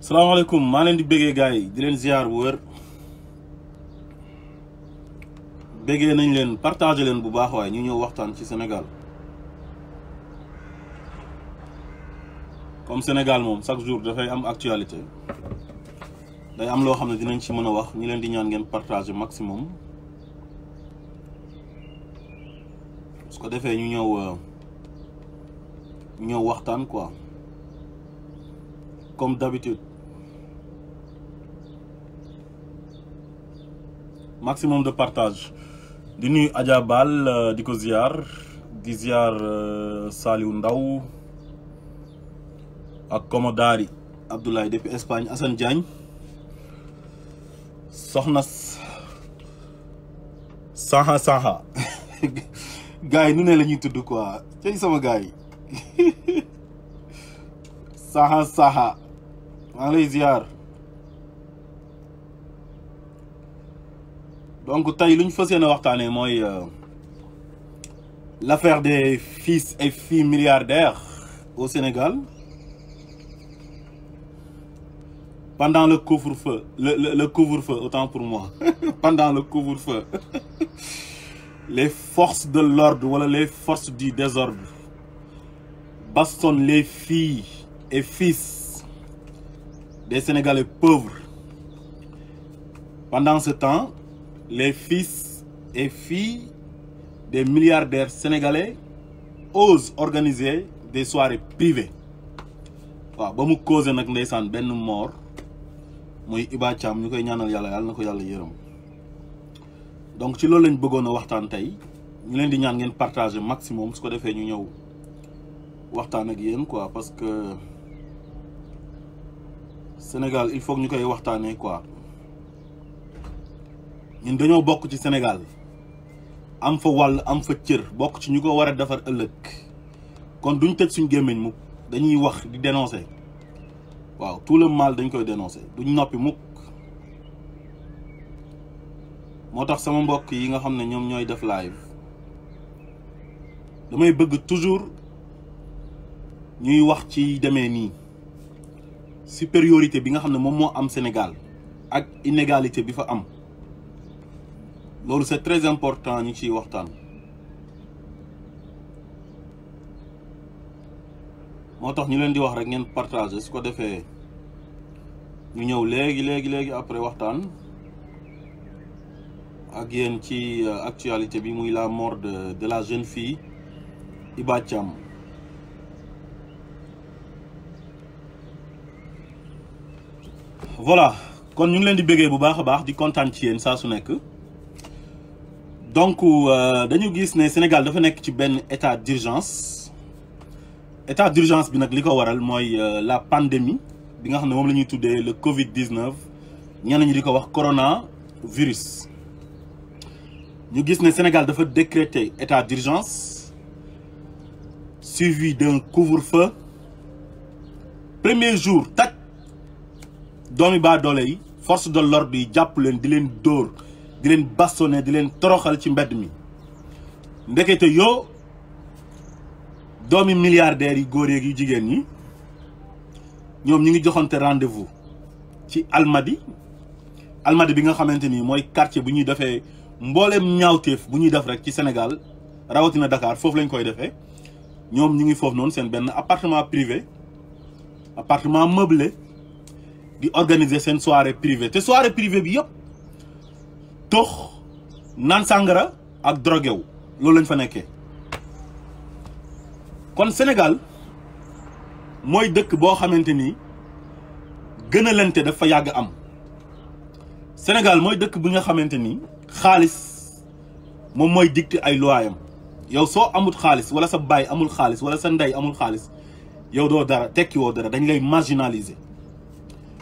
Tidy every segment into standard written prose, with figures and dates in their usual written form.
salaamaaleykum maa leen di bëggee gars yi di leen ziar bu wër bëggee nañ leen partager leen bu baax waaye ñu ñëw waxtaan ci Sénégal comme Sénégal moom chaque jour dafay am actualité day am loo xam ne dinañ ci mën a wax ñi leen di ñaan ngeen partager maximum su ko defee ñu ñëw waxtaan quoi comme d'habitude maximum de partage di nuyu Adja Bal di ko ziar di ziar Saliou Ndaw ak Komodari Abdoulaye depuis Espagne Assane Diagne soxna Saha gars yi nu ne la ñuy tudd quoi cey sama gars yi Saha maa ngi lay ziar donc tey lu ñu fas yéene waxtaanee mooy l'affaire des fils et filles milliardaires au Sénégal pendant le couvre-feu le couvre-feu autant pour moi pendant le couvre-feu les forces de l'ordre wala les forces du désordre bastonnent les filles et fils des Sénégalais pauvres. Pendant ce temps, les fils et filles des milliardaires sénégalais osent organiser des soirées privées. waaw ba mu causé nag ndeysaan benn mort muy Iba Thiam ñu koy ñaanal yàlla na ko yàlla yërëm donc ci loolu lañ bëggoon a waxtaan tey ñu leen di ñaan ngeen partager maximum su ko defee ñu ñëw waxtaan ak yéen quoi parce que Sénégal il faut que ñu koy waxtaanee quoi ñun dañoo bokk ci Sénégal am fa wàll am fa cër bokk ci ñu ko war a defar ëllëg kon duñ tëj suñ gémmiñ mukk dañuy wax di dénoncer waaw tout le mal dañ koy dénoncer duñ noppi mukk moo tax sama mbokk yi nga xam ne ñoom ñooy def live damay bëgg toujours ñuy wax ci demee nii supériorité bi nga xam ne moom moo am Sénégal ak inégalité bi fa am loolu c'est très important ñu ciy waxtaan moo tax ñu leen di wax rek ngeen partager su ko defee ñu ñëw léegi après waxtaan ak yéen ci actualité bi muy la mort de la jeune fille Iba Thiam. Voilà kon ñu ngi leen di bëggee bu baax a baax di kontaan ci yéen saa su nekk donc dañu gis ne Sénégal dafa nekk ci benn état d'urgence bi nag li ko waral mooy la pandémie bi nga xam ne moom la ñuy tuddee le Covid-19 ñenn ñi di ko wax coronavirus. ñu gis ne Sénégal dafa décréter état d'urgence suivi d'un couvre-feu premier jour taj doomi baa doole yi force de l'ordre yi jàpp leen di leen dóor di leen bastonné di leen toroxal ci mbedd mi ndekete yoo doomi milliardaires yi góor yeeg yu jigéen ñi ñoom ñu ngi joxante rendez-vous ci Almadi bi nga xamante ni mooy quartier bu ñuy defee mbooleem ñaawteef bu ñuy def rek ci Sénégal rawatina Dakar foofu lañ koy defee ñoom ñu ngi foofu noonu seen benn appartement privé appartement meublé di organiser seen soirée privée te soirée privée bi yëpp tox naan sàngara ak drogué wu loolu lañ fa nekkee kon Sénégal mooy dëkk boo xamante ni gën a lente dafa yàgg am Sénégal mooy dëkk bi nga xamante ni xaalis moom mooy dicter ay loyam yow soo amul xaalis wala sa baay amul xaalis wala sa ndey amul xaalis yow doo dara tekki woo dara dañ lay marginaliser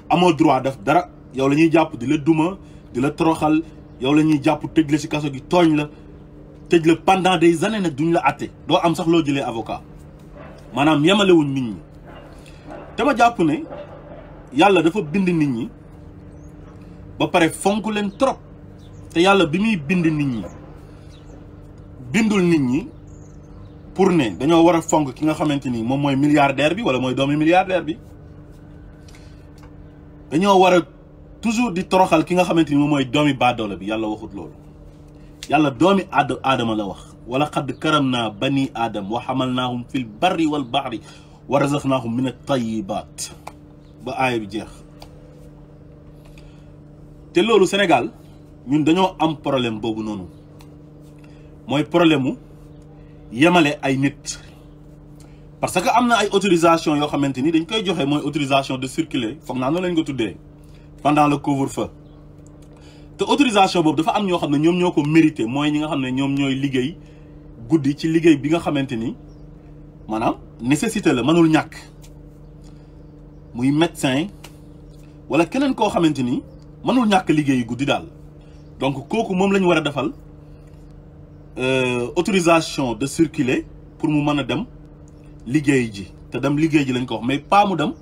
amoo droit def dara yow la ñuy jàpp di la duma di la toroxal yow la ñuy jàpp tëj la ci kaso gi tooñ la tëj la pendant des années nag duñ la àtte doo am sax loo jëlee avocat maanaam yemalewuñ nit ñi te ma jàpp ne yàlla dafa bind nit ñi ba pare fonk leen trop te yàlla bi muy bind nit ñi bindul nit ñi pour ne dañoo war a fonk ki nga xamante ni moom mooy milliardaire bi wala mooy doomi milliardaire bi dañoo war a toujours di toroxal ki nga xamante ni moom mooy doomi baadoola bi. yàlla waxut loolu. yàlla doomi aadama la wax. wala xadd karam naa bani aadam wa xamalnaahum fil barri wal baxri wa razaqnaahum min at-tayyibaat ba aaya bi jeex. te loolu Sénégal ñun dañoo am problème boobu noonu mooy problème mu yemale ay nit. parce que am na ay autorisation yoo xamante ni dañ koy joxe mooy autorisation de circuler foog naa noonu lañ ko tuddee pendant le couvre-feu. te autorisation boobu dafa am ñoo xam ne ñoom ñoo ko mérité mooy ñi nga xam ne ñoom ñooy liggéey guddi ci liggéey bi nga xamante ni maanaam nécessité la mënul ñàkk muy médecin wala keneen koo xamante ni mënul ñàkk liggéey guddi daal. donc kooku moom la ñu war a defal autorisation de circuler pour mu mën a dem liggéey ji te dem liggéey ji lañ ko wax mais pas mu dem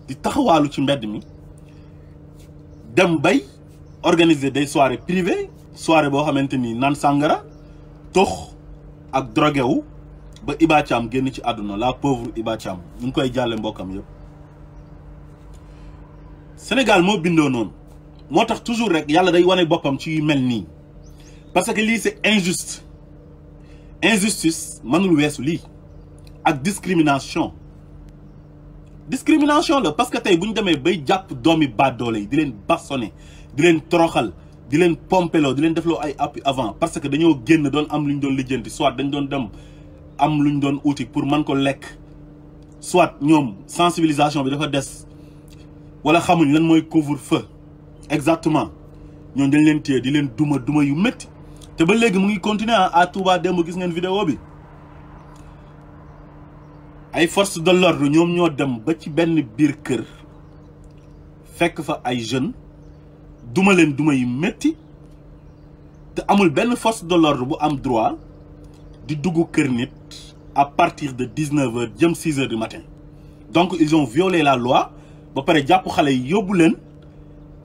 di taxawaalu ci mbedd mi dem bay organiser des soirées privées soirée boo xamante ni naan sàngara tox ak drogué wu ba Iba Thiam génn ci àdduna la pauvre Iba Thiam ñu ngi koy jàlle mbokkam yëpp. Sénégal moo bindoo noonu moo tax toujours rek yàlla day wane boppam ci yu mel nii parce que lii c'est injuste. injustice mënul weesu lii ak discrimination la parce que tey bu ñu demee bay jàpp doomi baadoole yi di leen bastonné di leen toroxal di leen pompeloo di leen defloo ay appui avant parce que dañoo génn doon am lu ñu doon lijjanti soit dañ doon dem am lu ñu doon uti pour mën ko lekk soit ñoom sensibilisation bi dafa des wala xamuñ lan mooy couvre-feu exactement ñoom dañ leen téye di leen duma yu métti te ba léegi mu ngi continuer à Touba démb gis ngeen vidéo bi ay forces de l'ordre ñoom ñoo dem ba ci benn biir kër fekk fa ay jeunes duma leen duma yu métti te amul benn force de l'ordre bu am droit di dugg kër nit à partir de 19h jëm 6h du matin. donc ils ont violé la loi ba pare jàpp xale yi yóbbu leen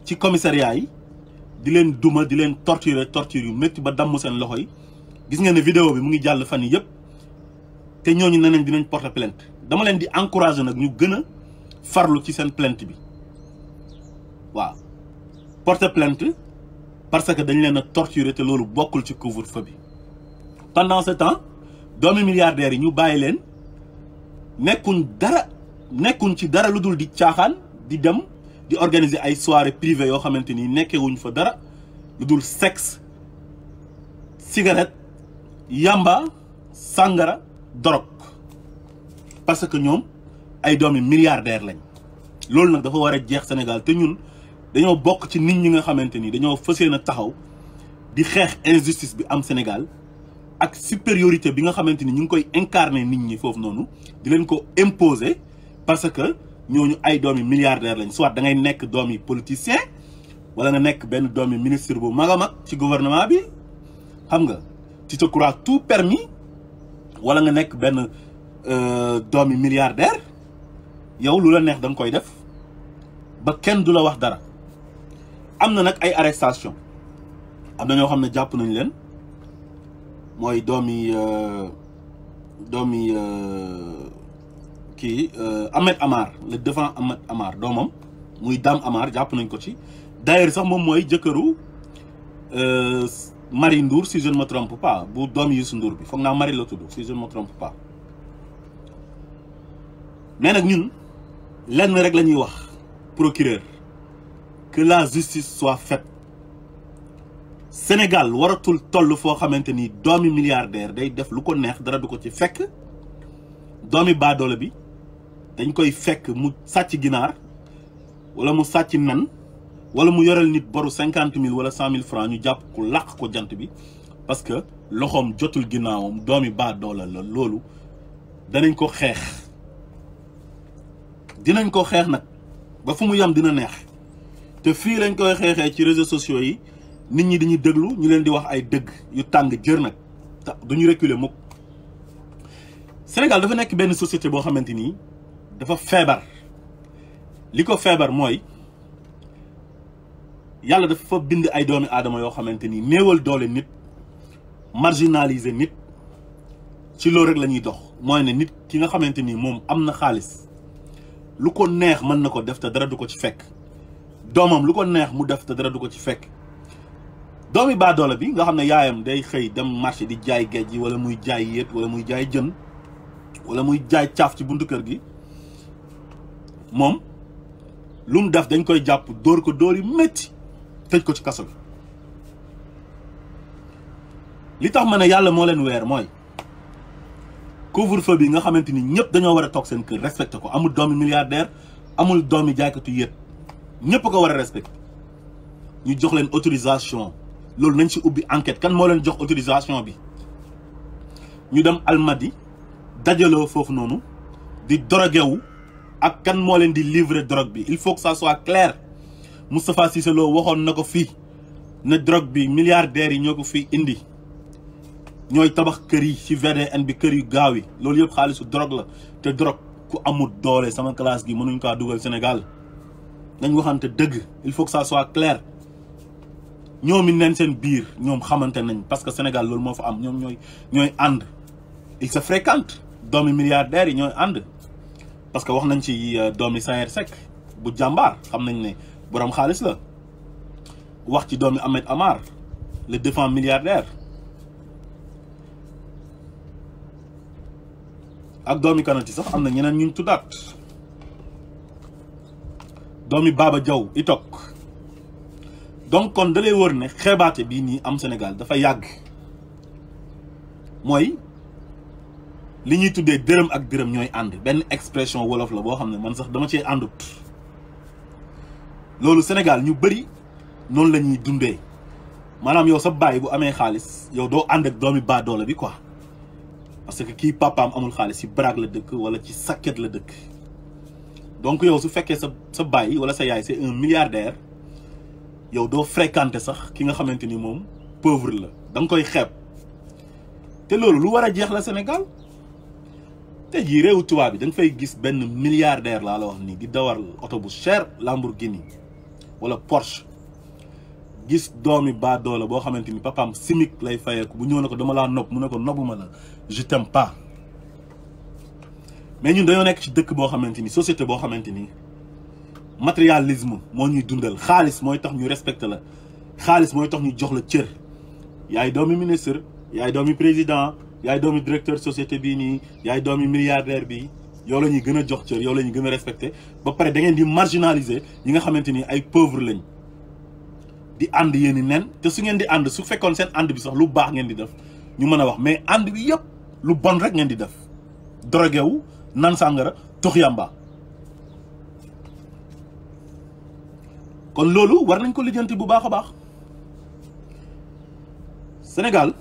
ci commissariat yi di leen duma di leen torture yu métti ba damm seen loxo yi. gis ngeen ne vidéo bi mu ngi jàll fan yi yëpp te ñooñu nee nañ dinañ porter plainte. dama leen di encourager nag ñu gën a farlu ci seen plainte bi waaw porter plainte parce que dañ leen a torturer te loolu bokkul ci couvre-feu bi. pendant ce temps doomi milliardaires yi ñu bàyyi leen nekkuñ ci dara lu dul di caaxaan di dem di organiser ay soirées privées yoo xamante ni nekkewuñ fa dara lu dul sexe cigarette yamba sàngara drogue parce que ñoom ay doomi milliardaires lañ. loolu nag dafa war a jeex Sénégal te ñun dañoo bokk ci nit ñi nga xamante ni dañoo fas yéene taxaw di xeex injustice bi am Sénégal ak supériorité bi nga xamante ni ñu ngi koy incarner nit ñi foofu noonu di leen ko imposer parce que ñooñu ay doomi milliardaires lañ soit da ngay nekk doomi politicien wala nga nekk benn doomi ministre bu mag a mag ci gouvernement bi xam nga tu te crois tout permis wala nga nekk benn doomi milliardaire yow lu la neex da nga koy def ba kenn du la wax dara. am na nag ay arrestation am na ñoo xam ne jàpp nañ leen mooy doomi kii Ahmed Amar le devant Ahmed Amar doomam muy Dame Amar jàpp nañ ko ci. d'ailleurs sax moom mooy jëkkëru Marie Ndour si je ne me trompe pas bu doomi Youssou Ndour bi foog naa Marie la tudd si je ne me trompe pas. mais nag ñun lenn rek la ñuy wax procureur que la justice soit faite. Sénégal waratul toll foo xamante ni doomi milliardaire day def lu ko neex dara du ko ci fekk doomi baadoole bi dañ koy fekk mu sàcc ginaar wala mu sàcc nen wala mu yoreel nit boru 50 000 wala 100 000 francs ñu jàpp ko làq ko jant bi parce que loxoom jotul ginnaawam doomi baadoole la. loolu danañ ko xeex dinañ ko xeex nag ba fu mu yam dina neex te fii lañ koy xeexee ci réseaux sociaux yi. nit ñi dañuy déglu ñu leen di wax ay dëgg yu tàng jër nag te duñu reculer mukk. Sénégal dafa nekk benn société boo xamante ni dafa feebar li ko feebar mooy yàlla dafa bind ay doomi aadama yoo xamante ni néewal doole nit marginaliser nit ci loolu rek la ñuy dox. mooy ne nit ki nga xamante ni moom am na xaalis lu ko neex mën na ko def te dara du ko ci fekk doomam lu ko neex mu def te dara du ko ci fekk. doomi baadoola bi nga xam ne yaayam day xëy dem marché di jaay géej gi wala muy jaay yéet wala muy jaay jën wala muy jaay caaf ci buntu kër gi moom lu mu def dañ koy jàpp dóor ko dóor yi métti tëj ko ci kaso bi. li tax ma ne yàlla moo leen weer mooy couvre-feu bi nga xamante ni ñëpp dañoo war a toog seen kër respecté ko. amul doomi milliardaire amul doomi jaaykatu yéet ñëpp ko war a respecté. ñu jox leen autorisation loolu nañ ci ubbi enquête kan moo leen jox autorisation bi. ñu dem Almadi dajaloo foofu noonu di drogué wu ak kan moo leen di livrer drogue bi. il faut que ça soit clair. Moustapha Cissé Lo waxoon na ko fii ne drogue bi milliardaires yi ñoo ko fii indi. ñooy tabax kër yi ci VDN bi kër yu gaaw yi loolu yëpp xaalisu drogue la te drogue ku amul doole sama classe gi mënuñ kaa dugal Sénégal nañ waxante dëgg. il faut que ça soit clair. ñoom it neen seen biir ñoom xamante nañ parce que Sénégal loolu moo fa am ñoom ñooy ànd. il se fréquente doomi milliardaires yi ñooy ànd parce que wax nañ ci doomi Sayer Seck bu jàmbaar xam nañ ne borom xaalis la. wax ci doomi Ahmed Amar le défunt milliardaire. ak doomi kanati sax am na ñeneen ñu tuddaat. doomi Baba Diaw itok. donc kon da lay wër ne xeebaate bii nii am Sénégal dafa yàgg. mooy li ñuy tuddee dërëm ak dërëm ñooy ànd benn expression wolof la boo xam ne man sax dama cee àndut. loolu Sénégal ñu bëri noonu la ñuy dundee maanaam yow sa baay bu amee xaalis yow doo ànd ak doomi baadoola bi quoi. parce que kii papaam amul xaalis ci baraag la dëkk wala ci sakket la dëkk. donc yow su fekkee sa baay wala sa yaay c'est un milliardaire yow doo fréquenter sax ki nga xamante ni moom pauvre la da nga koy xeeb. te loolu lu war a jeex la Sénégal te jii réewu tubaab bi da nga fay gis benn milliardaire laa la wax nii di dawal oto bu cher Lamborghini wala Porsche gis doomi baadoola boo xamante ni papaam chimique lay fayeeku bu ñëw na ko dama laa nopp mu ne ko nobbuma la je t'aime pas. mais ñun dañoo nekk ci dëkk boo xamante ni société boo xamante ni matérialisme moo ñuy dundal. xaalis mooy tax ñu respecté la xaalis mooy tax ñu jox la cër. yaay doomi ministre yaay doomi président yaay doomi directeur société bii nii yaay doomi milliardaire bi yow la ñuy gën a jox cër yow la ñuy gën a respecté ba pare da ngeen di marginaliser ñi nga xamante ni ay pauvre lañ. di ànd yéen i nen te su ngeen di ànd su fekkoon seen ànd bi sax lu baax ngeen di def ñu mën a wax mais ànd bi yëpp lu bon rek ngeen di def. drogué wu nan sàngara tux yamba. kon loolu war nañ ko lijjanti bu baax a baax. Sénégal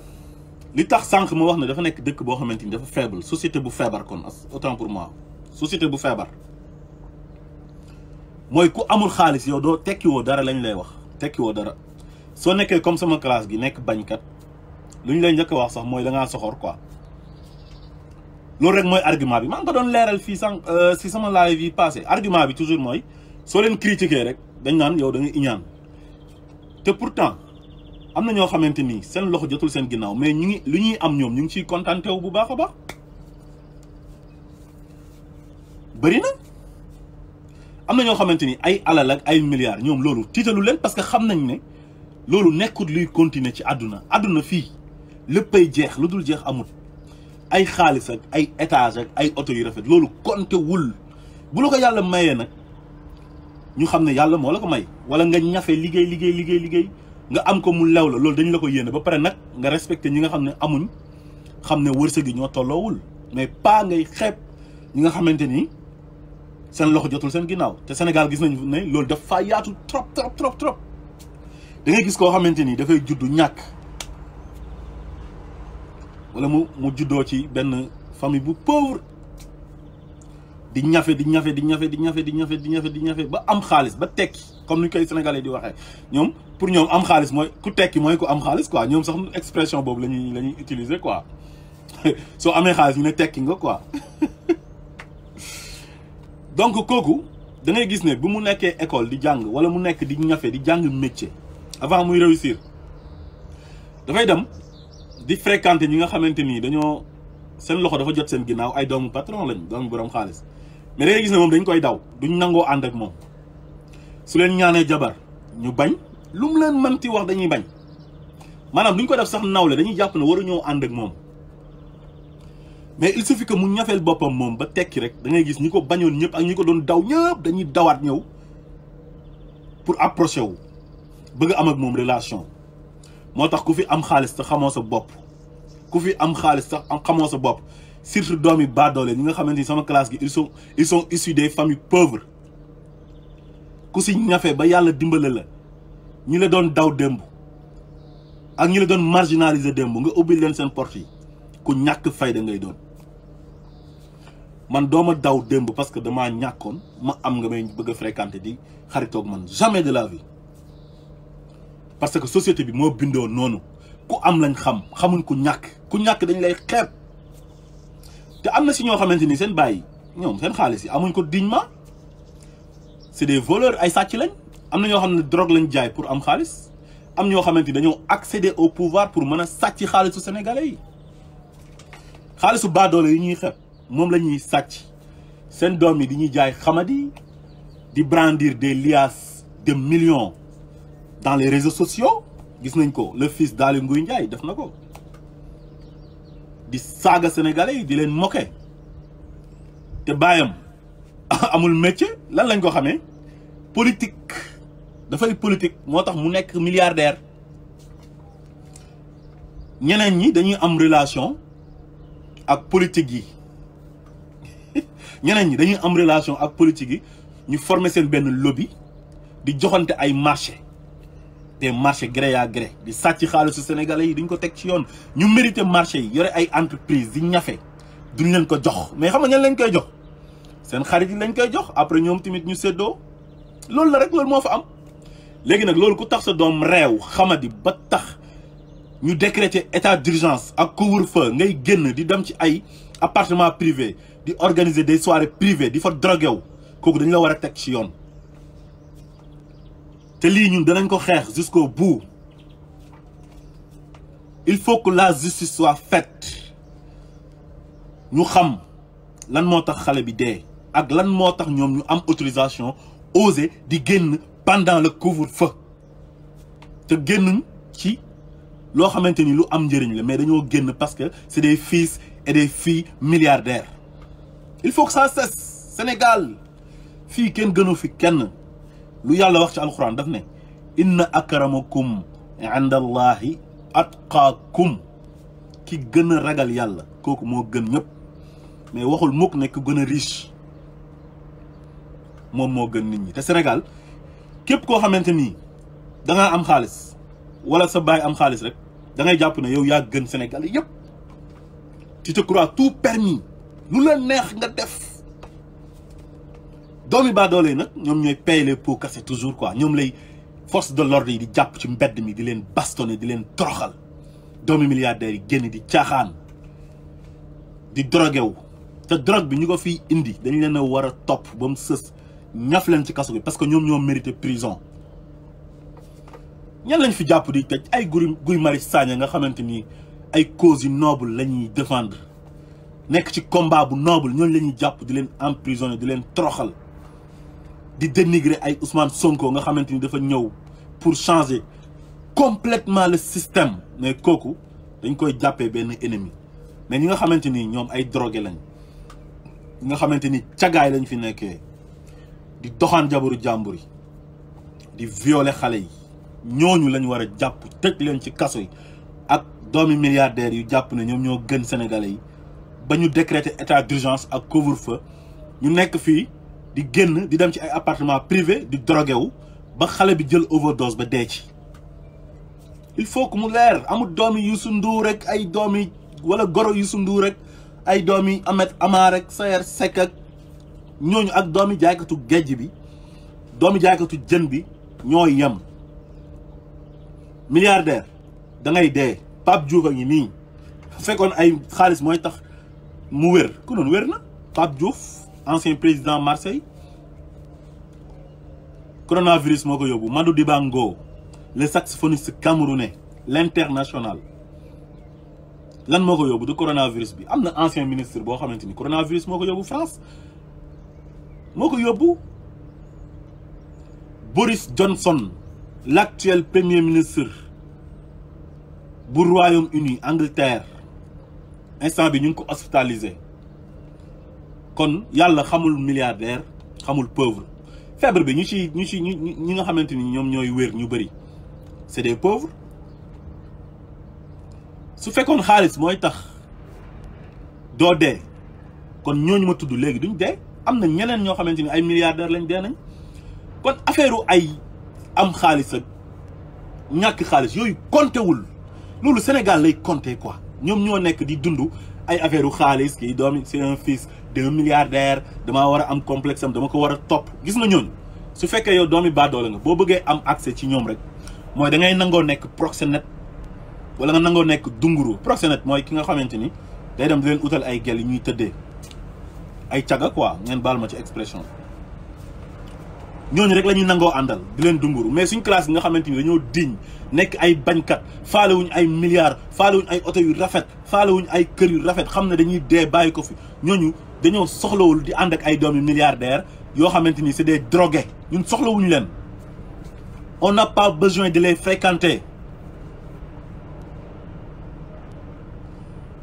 li tax sànq ma wax ne dafa nekk dëkk boo xamante ni dafa faible société bu feebar kon autant pour moi société bu feebar mooy ku amul xaalis yow doo tekkiwoo dara lañ lay wax. tekkiwoo dara soo nekkee comme sama classe gi nekk bañkat lu ñu lay njëkk a wax sax mooy da ngaa soxor quoi. loolu rek mooy argument bi maa ngi ko doon leeral fii sànq si sama live yi passé argument bi toujours mooy soo leen critiquer rek dañ naan yow da nga iñaan te pourtant am na ñoo xamante ni seen loxo jotul seen ginnaaw mais ñu ngi lu ñuy am ñoom ñu ngi ciy contenté wu bu baax a baax. bëri na am na ñoo xamante ni ay alal ak ay milliards ñoom loolu tiitalu leen parce que xam nañ ne loolu nekkut luy continuer ci àdduna. àdduna fii léppay jeex lu dul jeex amut. ay xaalis ak ay étage ak ay oto yu rafet loolu compté wul bu la ko yàlla mayee nag ñu xam ne yàlla moo la ko may. wala nga ñafe liggéey nga am ko mu lew la loolu dañu la ko yéene ba pare nag nga respecté ñi nga xam ne amuñ xam ne wërsëg yi ñoo tolloowul mais pas ngay xeeb ñi nga xamante ni seen loxo jotul seen ginnaaw. te Sénégal gis nañu ne loolu dafa yaatu trop da ngay gis koo xamante ni dafay juddu ñàkk wala mu juddoo ci benn famille bu pauvre di ñafe ba am xaalis ba tekki comme ni koy sénégalais di waxee ñoom pour ñoom am xaalis mooy ku tekki mooy ku am xaalis quoi ñoom sax expression boobu la ñuy utiliser quoi soo amee xaalis ñu ne tekki nga quoi. donc kooku da ngay gis ne bu mu nekkee école di jàng wala mu nekk di ñafe di jàng métier avant muy réussir dafay dem di fréquenter ñi nga xamante ni dañoo seen loxo dafa jot seen ginnaaw ay doomu patron lañ doomu borom xaalis mais da ngay gis ne moom dañ koy daw duñ nangoo ànd ak moom su leen ñaanee jabar ñu bañ lu mu leen mënti wax dañuy bañ maanaam duñ ko def sax nawle dañuy jàpp ne waru ñoo ànd ak moom mais il suffit que mu ñafeel boppam moom ba tekki rek da ngay gis ñi ko bañoon ñëpp ak ñi ko doon daw ñëpp dañuy dawaat ñëw pour approcher wu bëgg am ak moom relation moo tax ku fi am xaalis te xamoo sa bopp ku fi am xaalis te xamoo sa bopp surtout doomi baadoole ñi nga xamante ni sama classe gi ils sont issus des familles pauvres ku si ñafe ba yàlla dimbale la ñi la doon daw démb ak ñi la doon marginaliser démb nga ubbil leen seen porte yi ku ñàkk fayda ngay doon man dooma daw démb parce que damaa ñàkkoon ma am nga may bëgg a fréquenter di xaritoog man jamais de la vie parce que société bi moo bindoo noonu ku am lañ xam xamuñ ku ñàkk dañ lay xeeb te am na si ñoo xamante ni seen bàyyi ñoom seen xaalis yi amuñ ko dignement c'est des voleurs ay sàcc lañ am na ñoo xam ne drogue lañ jaay pour am xaalis am ñoo xamante ni dañoo accéder au pouvoir pour mën a sàcc xaalisu sénégalais yi xaalisu baadoole yi ñuy xeeb moom la ñuy sàcc seen doom yi di ñuy jaay xamadi di brandir des liasses de millions dans les réseaux sociaux gis nañ ko le fils d'Aly Ngouille Ndiaye def na ko di saaga sénégalais yi di leen moquer te baayam amul métier lan lañ ko xamee politique dafay politique moo tax mu nekk milliardaire ñeneen ñi dañuy am relation ak politique yi ñeneen ñi dañuy am relation ak politique yi ñu former seen benn lobby di joxante ay marché des marchés gré à gré di sàcc xaalisu sénégalais yi duñ ko teg ci yoon ñu mérité marché yi yore ay entreprise di ñafe duñ leen ko jox mais xam nga ñan lañ koy jox seen xarit yi lañ koy jox après ñoom tamit ñu séddoo loolu la rek loolu moo fa am léegi nag loolu ku tax sa doom réew xamadi ba tax ñu décréter état d'urgence ak couvre-feu ngay génn di dem ci ay appartement privé di organiser des soirées privées di fa drogué wu kooku dañu la war a teg ci yoon te lii ñun danañ ko xeex jusqu'au bout il faut que la justice soit faite ñu xam lan moo tax xale bi dee ak lan moo tax ñoom ñu am autorisation oser di génn pendant le couvre-feu te génnuñ ci loo xamante ni lu am njëriñ la mais dañoo génn parce que c'est des fils et des filles milliardaires il faut que ça cesse Sénégal fii kenn gënu fi kenn lu yàlla wax ci alxuraan daf ne inna akramakum inda allahi atqaakum ki gën a ragal yàlla kooku moo gën ñëpp mais waxul mukk ne ku gën a riche moom moo gën nit ñi te Sénégal képp koo xamante ni da ngaa am xaalis wala sa baay am xaalis rek da ngay jàpp ne yow yaa gën Sénégal yëpp tu te crois tout permis lu la neex nga def doomi baadoole nag ñoom ñooy payer les pots cassés toujours quoi ñoom lay force de l'ordre yi di jàpp ci mbedd mi di leen bastonner di leen toroxal doomi milliardaires yi génn di caaxaan di drogué wu te drogue bi ñu ko fiy indi dañ leen a war a topp ba mu sës ñaf leen ci kaso bi parce que ñoom ñoo mérité prison ñan lañ fi jàpp di tëj ay Guy Marius Sagna nga xamante ni ay causes yu noble la ñuy défendre nekk ci combat bu noble ñooñu la ñuy jàpp di leen emprisonner di leen toroxal di dénigrer ay Ousmane Sonko nga xamante ni dafa ñëw pour changer complètement le système mais kooku dañ koy jàppee benn ennemi mais ñi nga xamante ni ñoom ay drogué lañ ñi nga xamante ni cagaay lañ fi nekkee di doxaan jabaru jàmbur yi di violer xale yi ñooñu lañ war a jàpp tëj leen ci kaso yi ak doomi milliardaires yu jàpp ne ñoom ñoo gën sénégalais yi ba ñu décréter état d'urgence ak couvre-feu ñu nekk fii di génn di dem ci ay appartement privé di drogué wu ba xale bi jël overdose ba dee ci il faut que mu leer amul doomi Youssou Ndour rek ay doomi wala goro Youssou Ndour rek ay doomi Ahmed Amar rek Sayer Seck ak ñooñu ak doomi jaaykatu géej bi doomi jaaykatu jën bi ñoo yem milliardaire da ngay dee Pape Diouf a ngi nii fekkoon ay xaalis mooy tax mu wér ku noonu wér na Pape Diouf ancien président Marseille coronavirus moo ko yóbbu Madou Dibango le saxophoniste camerounais l'international lan moo ko yóbbu du coronavirus bi am na ancien ministre boo xamante ni coronavirus moo ko yóbbu France moo ko yóbbu Boris Johnson l'actuel premier ministre bu Royaume-Uni Angleterre instant bi ñu ngi ko hospitalisé kon yàlla xamul milliardaire xamul pauvre feebar bi ñi nga xamante ni ñoom ñooy wér ñu bëri c'est des pauvres su fekkoon xaalis mooy tax doo dee kon ñooñu ma tudd léegi duñ dee am na ñeneen ñoo xamante ni ay milliardaires lañ dee nañ kon affaire ay am xaalis ak ñàkk xaalis yooyu compté wul loolu Sénégal lay compté quoi ñoom ñoo nekk di dund ay affaire xaalis kii doomi c'est un fils d'un milliardaire damaa war a am complexe am dama ko war a topp gis nga ñooñu su fekkee yow doomi baadoole nga boo bëggee am accès ci ñoom rek mooy da ngay nangoo nekk proxénète wala nga nangoo nekk dunguru proxénète mooy ki nga xamante ni day dem di leen utal ay gel yi ñuy tëddee ay caga quoi ngeen baal ma ci expression ñooñu rek la ñuy nangoo àndal di leen dunguru mais suñ classe yi nga xamante ni dañoo diñ nekk ay bañkat faalewuñ ay milliards faalewuñ ay oto yu rafet faalewuñ ay kër yu rafet xam ne dañuy dee bàyyi ko fi ñooñu dañoo soxlawul di ànd ak ay doomi milliardaires yoo xamante ni c'est des drogués ñun soxlawuñu leen on n'a pas besoin de les fréquenter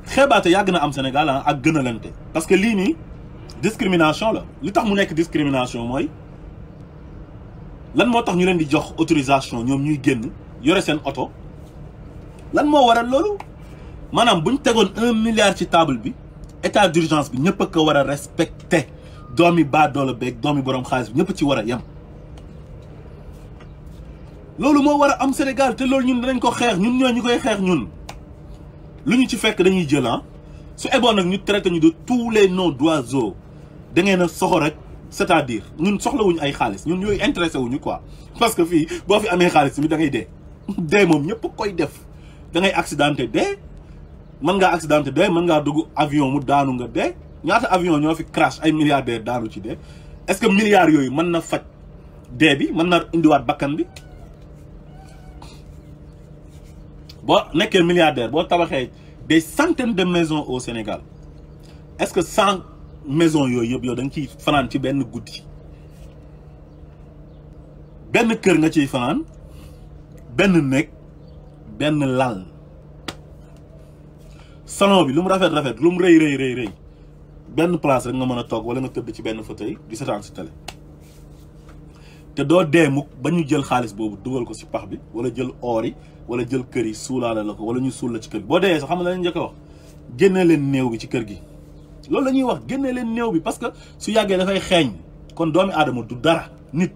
xeebaate yàgg na am Sénégal ak gënalante parce que lii nii discrimination la li tax mu nekk discrimination mooy lan moo tax ñu leen di jox autorisation ñoom ñuy génn yore seen oto lan moo waral loolu maanaam buñ tegoon 1 milliard ci table bi état d'urgence bi ñëpp a ko war a respecter doomi baadoola beeg doomi borom xaalis bi ñëpp ci war a yem loolu moo war a am Sénégal te loolu ñun danañ ko xeex ñun ñoo ñu koy xeex ñun lu ñu ci fekk dañuy jël su eboon nag ñu traité ñu de tous les noms d'oiseaux da ngeen a soxo rek c'est-à-dire ñun soxlawuñu ay xaalis ñun yooyu intéressé wuñu quoi parce que fii boo fi amee xaalis mi da ngay dee dee moom ñëpp koy def da ngay accidenté dee mën ngaa accidenté dee mën ngaa dugg avion mu daanu nga dee ñaata avion ñoo fi crash ay milliardaires daanu ci dee est-ce que milliards yooyu mën na faj dee bi mën na indiwaat bakkan bi boo nekkee milliardaire boo tabaxee des centaines de maisons au Sénégal est-ce que 100 maisons yooyu yëpp yow da nga ciy fanaan ci benn guddi benn kër nga ciy fanaan benn néeg benn lal salon bi lu mu rafet lu mu rëy benn place rek nga mën a toog wala nga tëdd ci benn fauteuil di seetaan si télé te doo dee mukk ba ñu jël xaalis boobu dugal ko si pax bi wala jël or yi wala jël kër yi suulaale la ko wala ñu suul la ci kër gi boo dee sax xam nga la njëkk a wax génne leen néew bi ci kër gi loolu la ñuy wax génne leen néew bi parce que su yàggee dafay xeeñ kon doomi aadama du dara nit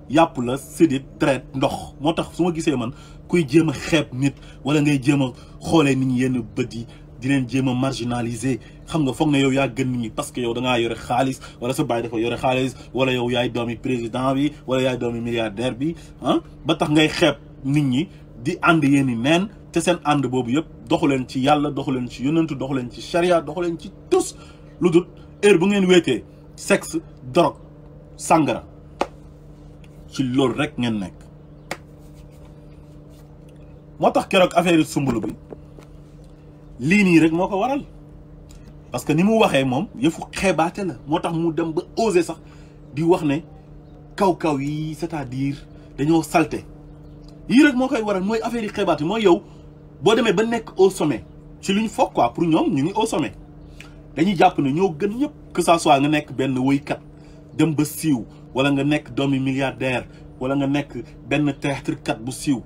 yàpp la sédit deret ndox moo tax su ma gisee man kuy jéem a xeeb nit wala ngay jéem a xoolee nit ñi yenn bët yi di leen jéem a marginaliser xam nga foog ne yow yaa gën nit ñi parce que yow da ngaa yore xaalis wala sa baay dafa yore xaalis wala yow yaay doomi président bi wala yaay doomi milliardaire bi ba tax ngay xeeb nit ñi di ànd yéen i neen te seen ànd boobu yëpp doxu leen ci yàlla doxu leen ci yonentu doxu leen ci charia doxu leen ci tus lu dul heure bu ngeen wéetee sexe drogue sàngara ci loolu rek ngeen nekk moo tax keroog affaire yi sumbulu bi lii nii rek moo ko waral parce que ni mu waxee moom yëfu xeebaate la moo tax mu dem ba oser sax di wax ne kaw-kaw yi c'est-à-dire dañoo salte yii rek moo koy waral mooy affaire yi xeebaate mooy yow boo demee ba nekk au sommet ci lu ñu foog quoi pour ñoom ñu ngi au sommet dañuy jàpp ne ñoo gën ñëpp que ça soit nga nekk benn woykat dem ba siiw wala nga nekk doomi milliardaire wala nga nekk benn théâtre kat bu siiw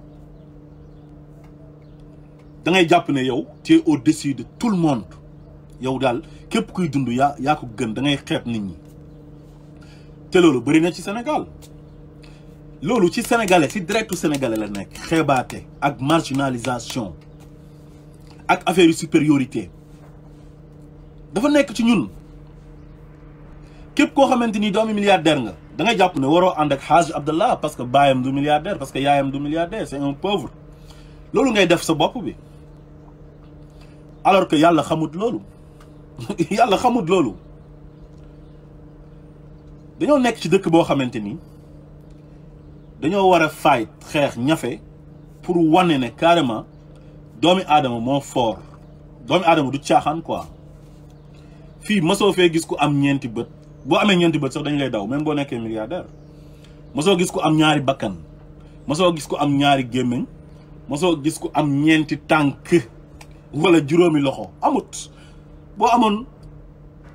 da ngay jàpp ne yow tu es au-dessus de tout le monde yow daal képp kuy dund yaa ko gën da ngay xeeb nit ñi te loolu bëri na ci Sénégal loolu ci sénégalais ci directu sénégalais la nekk xeebaate ak marginalisation ak affaire supériorité dafa nekk ci ñun képp koo xamante ni doomi milliardaire nga da ngay jàpp ne waroo ànd ak Hadj Abdallah parce que baayam du milliardaire parce que yaayam du milliardaire c'est un pauvre loolu ngay def sa bopp bi alors que yàlla xamut loolu yàlla xamut loolu dañoo nekk ci dëkk boo xamante ni dañoo war a fight xeex ñafe pour wane ne carrément doomi aadama moo fort doomi aadama du caaxaan quoi fii masoo fee gis ku am ñeenti bët boo amee ñeenti bët sax dañ lay daw même boo nekkee milliardaire mosoo gis ku am ñaari bakkan mosoo gis ku am ñaari gémmiñ mosoo gis ku am ñeenti tànk wala juróomi loxo amut. boo amoon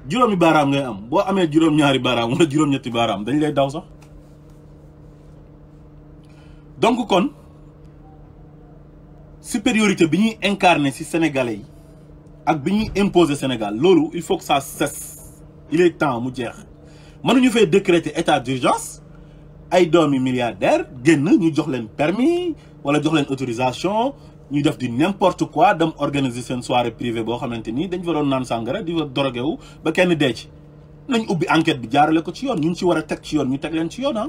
juróomi baaraam ngay am boo amee juróom-ñaari baaraam wala juróom-ñetti baaraam dañ lay daw sax. donc kon supériorité bi ñuy incarner ci sénégalais yi ak bi ñuy imposer Sénégal loolu il faut que ça cesse. il est temps mu jeex mënuñu fay décréter état d'urgence ay doomi milliardaire génn ñu jox leen permis wala jox leen autorisation ñu def di n'importe quoi dem organiser seen soirée privée boo xamante ni dañ fa doon naan sàngara di fa drogué wu ba kenn dee ci. nañ ubbi enquête bi jaarale ko ci yoon ñu ci war a teg ci yoon ñu teg leen ci yoon ah.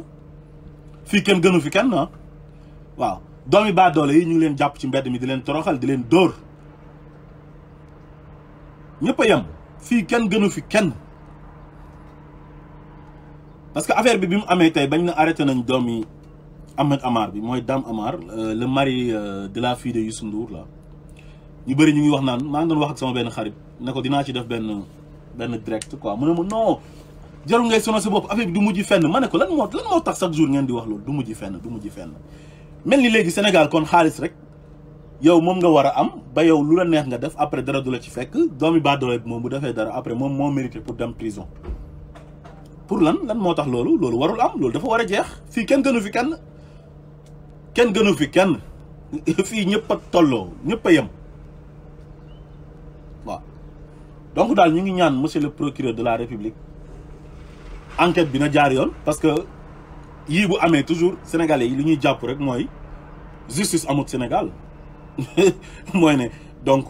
fii kenn gënu fi kenn ah. waaw doomi baadoole yi ñu ngi leen jàpp ci mbedd mi di leen toroxal di leen dóor ñëpp a yem fii kenn gënu fi kenn. parce que affaire bi mu amee tey bañ na arrêté nañ doomi Ahmed Amar bi mooy Dame Amar le mari de la fille de Youssou Ndour la ñu bëri ñu ngi wax naan maa ngi doon wax ak sama benn xarit ne ko dinaa ci def benn direct quoi mu ne ma non jarul ngay sonal sa bopp affaire bi du mujj fenn ma ne ko lan moo tax chaque jour ngeen di wax loolu du mujj fenn mel ni léegi Sénégal kon xaalis rek yow moom nga war a am ba yow lu la neex nga def après dara du la ci fekk doomi baadoole bi moom bu defee dara après moom moo mérité pour dem prison. pour lan moo tax loolu warul am loolu dafa war a jeex fii kenn gënu fi kenn fii ñëpp a tolloo ñëpp a yem waaw. donc daal ñu ngi ñaan monsieur le procureur de la république enquête bi na jaar yoon parce que yii bu amee toujours sénégalais yi li ñuy jàpp rek mooy justice amut Sénégal mooy ne donc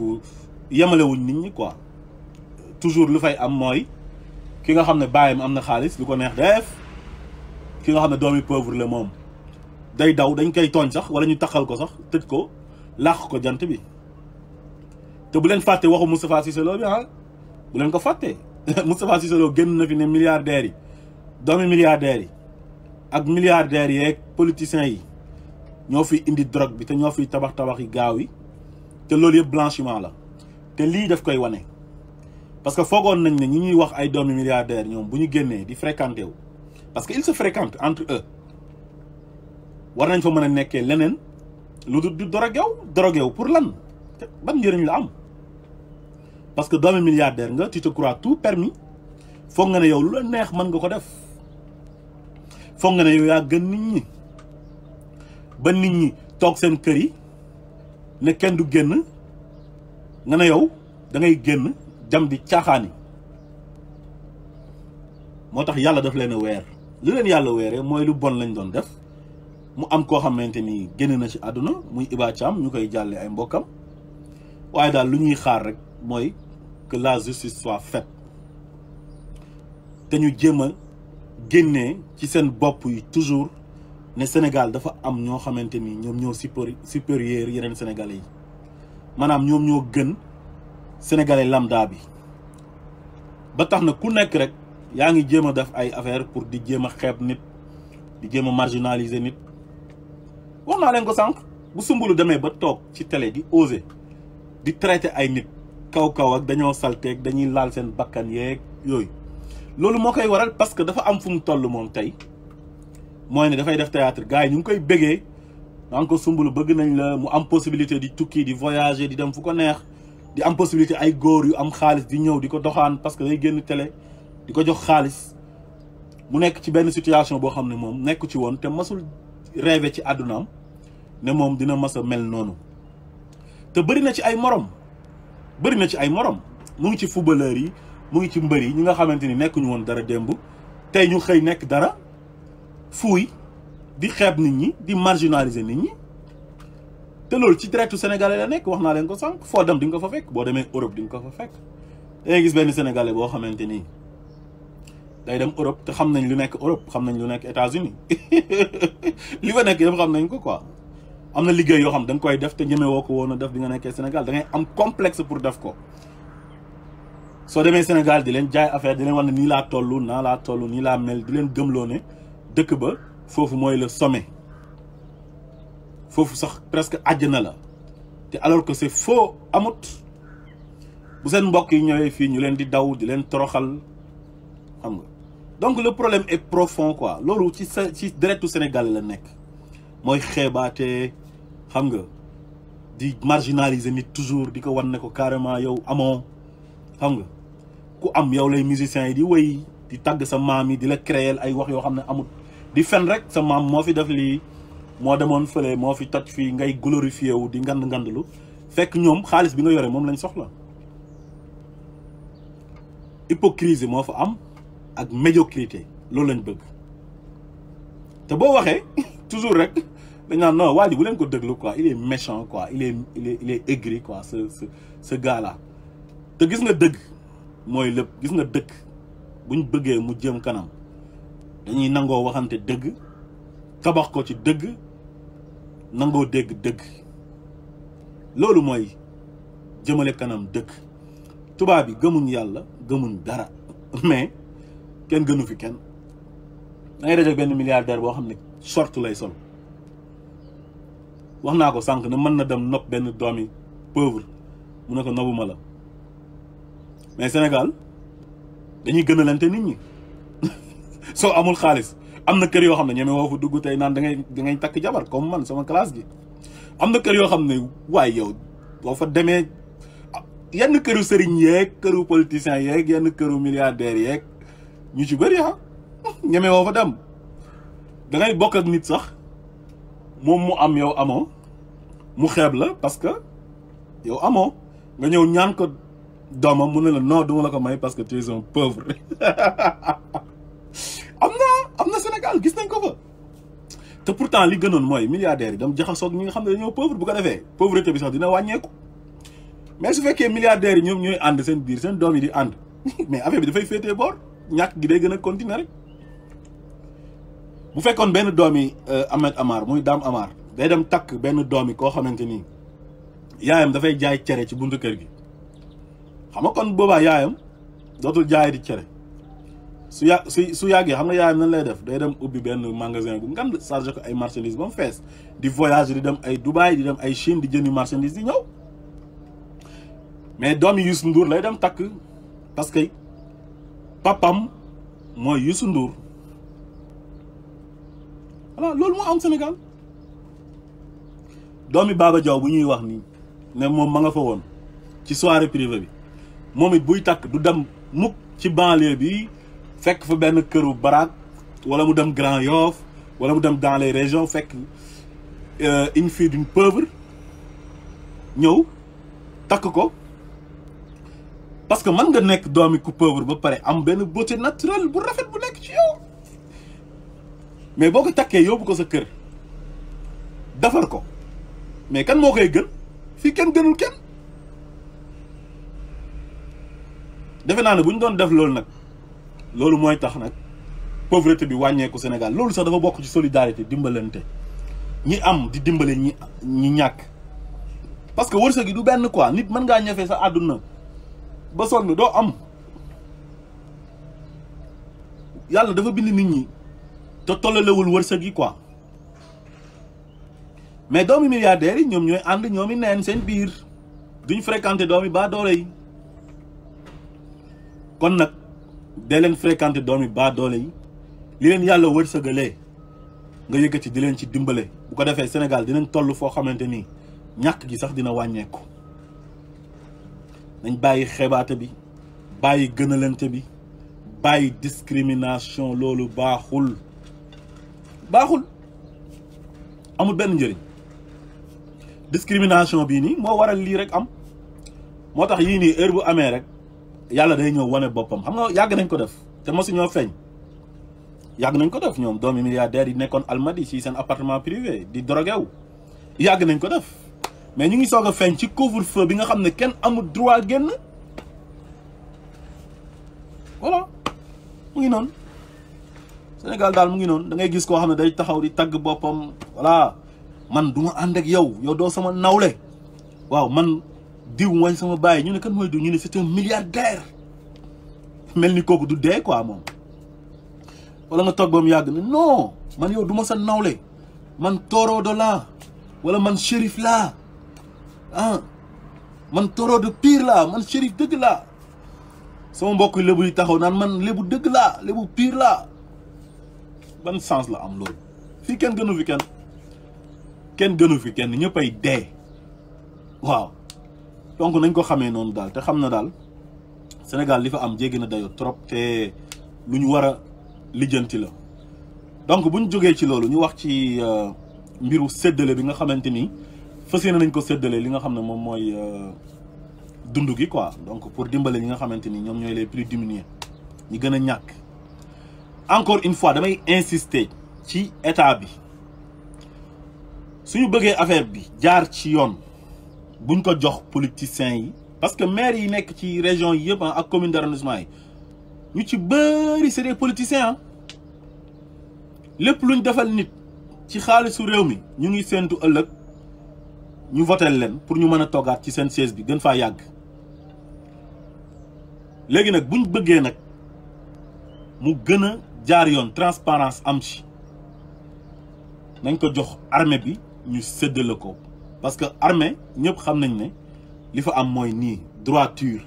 yemalewuñ nit ñi quoi toujours lu fay am mooy ki nga xam ne baayam am na xaalis lu ko neex def ki nga xam ne doomi pauvre la moom day daw dañ koy tooñ sax wala ñu taxal ko sax tëj ko làq ko jant bi. te bu leen fàtte waxu Moustapha Cissé Lo bi ah bu leen ko fàtte Moustapha Cissé Lo génn na fi ne milliardaires yi doomi milliardaires yi ak milliardaires yeeg politiciens yi ñoo fiy indi drogue bi te ñoo fiy tabax yi gaaw yi te loolu yëpp blanchiment la te lii daf koy wane. parce que foogoon nañ ne ñi ñuy wax ay doomi milliardaires ñoom bu ñu génnee di fréquenté wu parce que ils se fréquentent entre eux war nañ fa mën a nekkee leneen lu du drogué wu pour lan ban njëriñ la am. parce que doomi milliardaire nga tu te crois tout permis foog nga ne yow lu la neex mën nga ko def foog nga ne yow yaa gën nit ñi ba nit ñi toog seen kër yi ne kenn du génn nga ne yow da ngay génn jam di caaxaani. moo tax yàlla daf leen a weer li leen yàlla weeree mooy lu bon lañ doon def mu am koo xamante ni génn na ci àdduna muy Iba Thiam ñu koy jàlle ay mbokkam waaye daal lu ñuy xaar rek mooy que la justice soit faite te ñu jéem a génnee ci seen bopp yi toujours ne Sénégal dafa am ñoo xamante ni ñoom ñoo supérieur yeneen sénégalais yi maanaam ñoom ñoo gën sénégalais lambda bi ba tax na ku nekk rek yaa ngi jéem a def ay affaire pour di jéem a xeeb nit di jéem a marginaliser nit. wax naa leen ko sànq bu Soumboulou demee ba toog ci télé di oser di traiter ay nit kaw ak dañoo salteeg dañuy laal seen bakkan yeeg yooyu loolu moo koy waral parce que dafa am fu mu toll moom tey mooy ne dafay def théâtre gars yi ñu ngi koy bëggee donc ko Soumboulou bëgg nañ la mu am possibilité di tukki di voyager di dem fu ko neex di am possibilité ay góor yu am xaalis di ñëw di ko doxaan parce que day génn télé di ko jox xaalis mu nekk ci benn situation boo xam ne moom nekk ci woon te masul rêvé ci àddunaam ne moom dina mas a mel noonu te bëri na ci ay morom mu ngi ci footballeur yi mu ngi ci mbër yi ñi nga xamante ni nekkuñu woon dara démb tey ñu xëy nekk dara fuuy di xeeb nit ñi di marginaliser nit ñi te loolu ci directu sénégalais la nekk wax naa leen ko sànq foo dem di nga ko fa fekk boo demee Europe di nga ko fa fekk dangay gis benn sénégalais boo xamante ni day dem Europe te xam nañ lu nekk Europe xam nañ lu nekk États-Unis li fa nekk yëpp xam nañ ko quoi am na liggéey yoo xam da nga koy def te ñeme woo ko woon a def di nga nekkee Sénégal da ngay am complexe pour def ko soo demee Sénégal di leen jaay affaire di leen wax ne nii laa toll naa laa toll nii laa mel di leen gëmloo ne dëkk ba foofu mooy le sommet foofu sax presque àjjana la te alors que c'est faux amut bu seen mbokk yi ñëwee fii ñu leen di daw di leen toroxal xam nga donc le problème est profond quoi loolu ci deretu Sénégal la nekk mooy xeebaate xam nga di marginaliser nit toujours di ko wan ne ko carrément yow amoo xam nga ku am yow lay musiciens yi di wéy di tàgg sa maam yi di la créer ay wax yoo xam ne amul di fen rek sa maam moo fi def lii moo demoon fële moo fi toj fii ngay glorifié wu di ngandlu fekk ñoom xaalis bi nga yore moom lañ soxla hypocrisie moo fa am ak médiocrité loolu lañ bëgg te boo waxee toujours rek dañ naan non waa ji bu leen ko déglu quoi il est méchant quoi il est aigri quoi ce gars là te gis nga dëgg mooy lépp gis nga dëkk buñ bëggee mu jëm kanam dañuy nangoo waxante dëgg tabax ko ci dëgg nangoo dégg dëgg loolu mooy jëmale kanam dëkk tubaab bi gëmuñ yàlla gëmuñ dara mais kenn gënu fi kenn da ngay daje benn milliardaire boo xam ne short lay sol wax naa ko sànq ne mën na dem nopp benn doomi pauvre mu ne ko nobuma la mais Sénégal dañuy gënalante nit ñi soo amul xaalis am na kër yoo xam ne ñeme woo fa dugg tey naan da ngay takk jabar comme man sama classe gi am na kër yoo xam ne waaye yow boo fa demee yenn këru sëriñ yeeg këru politiciens yeeg yenn këru milliardaires yeeg ñu ci bëri ñeme woo fa dem da ngay bokk ak nit sax moom mu am yow amoo mu xeeb la parce que yow amoo nga ñëw ñaan ko doomam mu ne la non duma la ko may parce que tu es un pauvre am na Sénégal gis nañ ko fa te pourtant li gënoon mooy milliardaires yi dem jaxasoog ñi nga xam ne dañoo pauvre bu ko defee pauvreté bi sax dina wàññeeku mais su fekkee milliardaires yi ñoom ñooy ànd seen biir seen doom yi di ànd mais affaire bi dafay féetee boor ñàkk gi day gën a continuer rek bu fekkoon benn doomi Ahmed Amar muy Dame Amar day dem takk benn doomi koo xamante ni yaayam dafay jaay cere ci buntu kër gi xam nga kon boobaa yaayam dootul jaay di cere su yàggee xam nga yaayam nan lay def day dem ubbi benn magasin bu ngand chargé ko ay marchandises ba mu fees di voyage di dem ay Dubaï di dem ay Chine di jëndi marchandises di ñëw mais doomi Youssou Ndour lay dem takk parce que papam mooy Youssou Ndour voilà loolu moo am Sénégal doomi Baba Diaw bu ñuy wax nii ne moom ma nga fa woon ci soirée privée bi moom it buy takk du dem mukk ci banlieue bi fekk fa benn këru baraak wala mu dem Grand Yoff wala mu dem dans les régions fekk une fille d'une pauvre ñëw takk ko parce que mën nga nekk doomi ku pauvre ba pare am benn beauté naturelle bu rafet bu nekk ci yow mais boo ko takkee yóbbu ko sa kër defar ko mais kan moo koy gën fii kenn gënul kenn defe naa ne bu ñu doon def loolu nag loolu mooy tax nag pauvreté bi wàññeeku Sénégal loolu sax dafa bokk ci solidarité dimbalante ñi am di dimbale ñi ñàkk parce que wërsëg gi du benn quoi nit mën ngaa ñëfee sa àdduna ba sonn doo am yàlla dafa bind nit ñi te tollalewul wërsëg yi quoi mais doomi milliardaires yi ñoom ñooy ànd ñoomi neen seen biir duñ fréquenté doomi baa doole yi kon nag dee leen fréquenté doomi baa doole yi li leen yàlla wërsëgalee nga yëkkati di leen ci dimbale bu ko defee Sénégal dinañ toll foo xamante ni ñàkk gi sax dina wàññeeku nañ bàyyi xebaate bi bàyyi gënalante bi bàyyi discrimination loolu baaxul amul benn njëriñ discrimination bii nii moo waral lii rek am moo tax yii nii heure bu amee rek yàlla day ñëw wane boppam xam nga yàgg nañ ko def te mosu ñoo feeñ yàgg nañ ko def ñoom doomi milliardaires yi nekkoon Almadi ci seen appartement privé di drogué wu yàgg nañ ko def mais ñu ngi soog a feeñ ci couvre-feu bi nga xam ne kenn amul droit génn voilà mu ngi noonu Sénégal daal mu ngi noonu da ngay gis koo xam ne day taxaw di tagg boppam voilà man du ma ànd ak yow doo sama nawle waaw man diw mooy sama baay ñu ne kan mooy diw ñu ne c'est un milliardaire mel ni kooku du dee quoi moom wala nga toog ba mu yàgg ne non man yow du ma sa nawle man taureau laa wala man shérif laa man taureau de pire laa man shérif dëgg laa sama mbokk lébu yi taxaw naan man lébu dëgg laa lébu pire laa ban sens la am loolu fii kenn gënu fi kenn gënu fi kenn ñëpp ay dee waaw donc nañ ko xamee noonu daal te xam na daal Sénégal li fa am jéggi na dayo trop te lu ñu war a lijjanti la donc bu ñu jógee ci loolu ñu wax ci mbiru séddale bi nga xamante ni fas yéene nañ ko séddale li nga xam ne moom mooy dund gi quoi donc pour dimbale ñi nga xamante ni ñoom ñooy les plus démunis ñi gën a ñàkk encore une fois damay insister ci état bi suñu bëggee affaire bi jaar ci yoon buñ ko jox politiciens yi parce que maire yi nekk ci région yi yëpp ak commune d'arrondissement yi ñu ci bëri c'est des politiciens lépp luñ defal nit ci xaalisu réew mi ñu ngi séentu ëllëg ñu votel leen pour ñu mën a toggaat ci seen siège bi gën faa yàgg léegi nag buñ bëggee nag mu gën a jaar yoon transparence am ci nañ ko jox armée bi ñu séddale ko parce que armée ñëpp xam nañ ne li fa am mooy nii droiture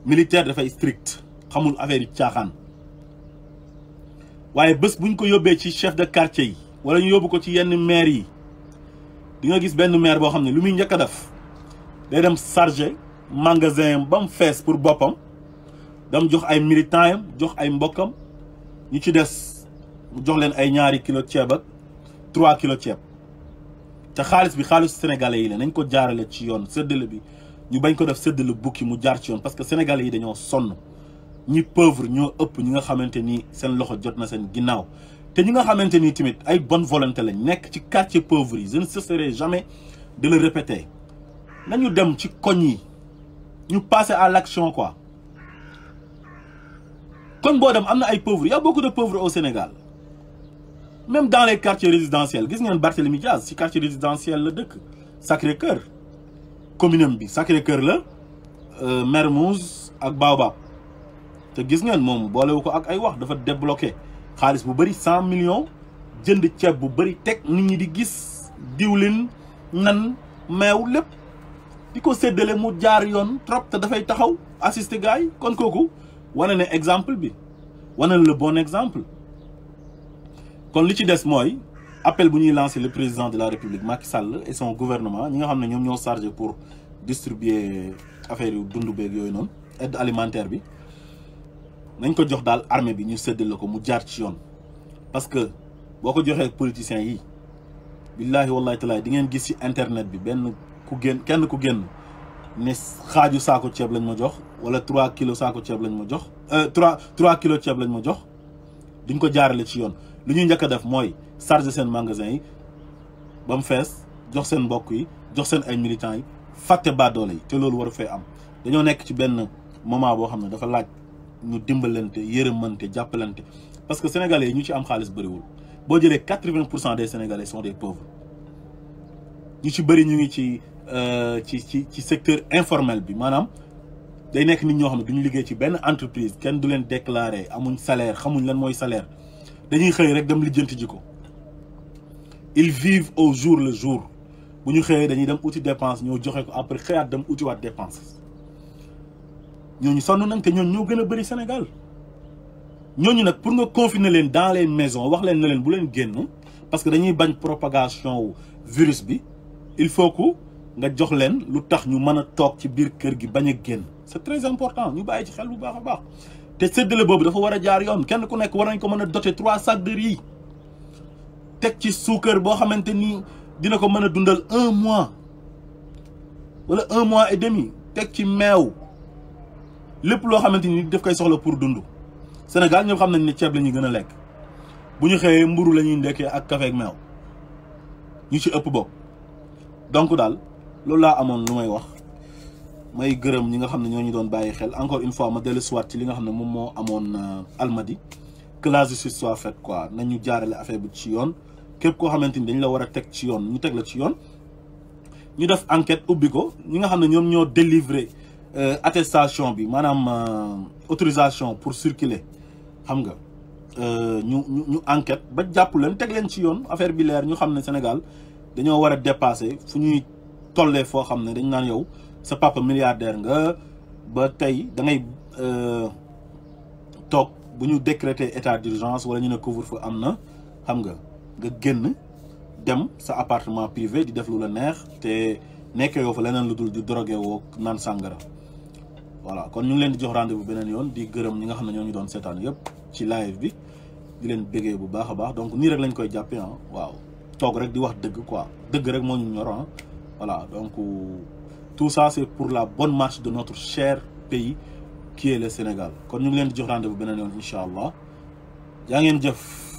militaire dafay strict xamul affaire yi caaxaan waaye bés buñ ko yóbbee ci chef de quartier yi wala ñu yóbbu ko ci yenn maire yi di nga gis benn maire boo xam ne lu muy njëkk a def day dem charger magasin am ba mu fees pour boppam dam jox ay militants yam jox ay mbokkam ñu ci des mu jox leen ay 2 kilo ceeb ak 3 kilo ceeb te xaalis bi xaalisu sénégalais yi la nañ ko jaarale ci yoon séddale bi ñu bañ ko def séddale bukki mu jaar ci yoon parce que sénégalais yi dañoo sonn ñi pauvre ñoo ëpp ñi nga xamante ni seen loxo jot na seen ginnaaw te ñi nga xamante ni tamit ay bonne volonté lañ nekk ci quartier pauvre yi je ne cesserai jamais de le répéter nañu dem ci koñ yi ñu passer à l'action quoi koñ boo dem am na ay pauvres y a beaucoup de pauvres au Sénégal même dans les quartiers résidentiels gis ngeen Barthélémy Diaz ci quartier résidentiel la dëkk Sacré-Cœur commune bi Sacré-Cœur la Mermoz ak Baobab te gis ngeen moom boolewu ko ak ay wax dafa débloqué xaalis bu bëri 100 millions jënd ceeb bu bëri teg nit ñi di gis diwlin nan meew lépp di ko séddale mu jaar yoon trop te dafay taxaw assister gars yi kon kooku wane ne exemple bi wane ne le bon exemple kon li ci des mooy appel bu ñuy lancer le président de la République Macky Sall et son gouvernement ñi nga xam ne ñoom ñoo chargé pour distribuer affaire yu dund beeg yooyu noonu aide alimentaire bi nañ ko jox daal armée bi ñu séddale ko mu jaar ci yoon parce que boo ko joxee politiciens yi billahi wallahi taala di ngeen gis ci internet bi benn ku génn ku génn ne xaaju saako ceeb lañ ma jox wala 3 kilos saako ceeb lañ ma jox 3 kilos ceeb lañ ma jox duñ ko jaarale ci yoon lu ñuy njëkk a def mooy charger seen magasin yi ba mu fees jox seen mbokk yi jox seen ay militants yi fàtte baadoole yi te loolu waru fee am dañoo nekk ci benn moment boo xam ne dafa laaj ñu dimbalante yërëmante jàppalante parce que sénégalais yi ñu ci am xaalis bëriwul boo jëlee 80% des sénégalais sont des pauvres ñu ci bëri ñu ngi ci secteur informel bi maanaam day nekk nit ñoo xam ne duñu liggéey ci benn entreprise kenn du leen déclarer amuñ salaire xamuñ lan mooy salaire dañuy xëy rek dem lijjanti ji ko ils vivent au jour le jour bu ñu xëyee dañuy dem uti dépense ñoo joxe ko après xëyaat dem utiwaat dépense ñooñu sonn nañ te ñooñu ñoo gën a bëri Sénégal ñooñu nag pour nga confiner leen dans les maisons wax leen ne leen bu leen génn parce que dañuy bañ propagation wu virus bi il faut que nga jox leen lu tax ñu mën a toog ci biir kër gi bañ a génn c'est très important ñu bàyyi ci xel bu baax a baax te séddale boobu dafa war a jaar yoon kenn ku nekk war nañ ko mën a doter 3 sacs de riz teg ci suukar boo xamante ni dina ko mën a dundal 1 mois wala 1 mois et demi teg ci meew lépp loo xamante ni daf koy soxla pour dund Sénégal ñoom xam nañ ne ceeb la ñuy gën a lekk bu ñu xëyee mburu la ñuy ndekkee ak café ak meew ñu ci ëpp bokk donc daal loolu laa amoon lu may wax may gërëm ñi nga xam ne ñoo ñu doon bàyyi xel encore une fois ma dellu siwaat ci li nga xam ne moom moo amoon Almadies que la justice soit faite quoi nañu jaarale affaire bi ci yoon képp koo xamante ni dañ la war a teg ci yoon ñu teg la ci yoon ñu def enquête ubbi ko ñi nga xam ne ñoom ñoo délivrer attestation bi maanaam autorisation pour circuler xam nga ñu enquête ba jàpp leen teg leen ci yoon affaire bi leer ñu xam ne Sénégal dañoo war a dépasser fu ñuy tollee foo xam ne dañ naan yow sa papa milliardaire nga ba tey da ngay toog bu ñu décréter état d'urgence wala ñu ne couvre-feu am na xam nga génn dem sa appartement privé di def lu la neex te nekkee yoo fa leneen lu dul di drogué woo naan sàngara voilà kon ñu ngi leen di jox rendez-vous beneen yoon di gërëm ñi nga xam ne ñoo ñu doon seetaan yëpp ci live bi di leen bëggee bu baax a baax donc nii rek lañ koy jàppee ah waaw toog rek di wax dëgg quoi dëgg rek moo ñu ñor ah voilà donc tout ça c'est pour la bonne marche de notre cher pays qui est le Sénégal kon ñu ngi leen di jox rendez-vous beneen yoon incha allah jaa ngeen jëf.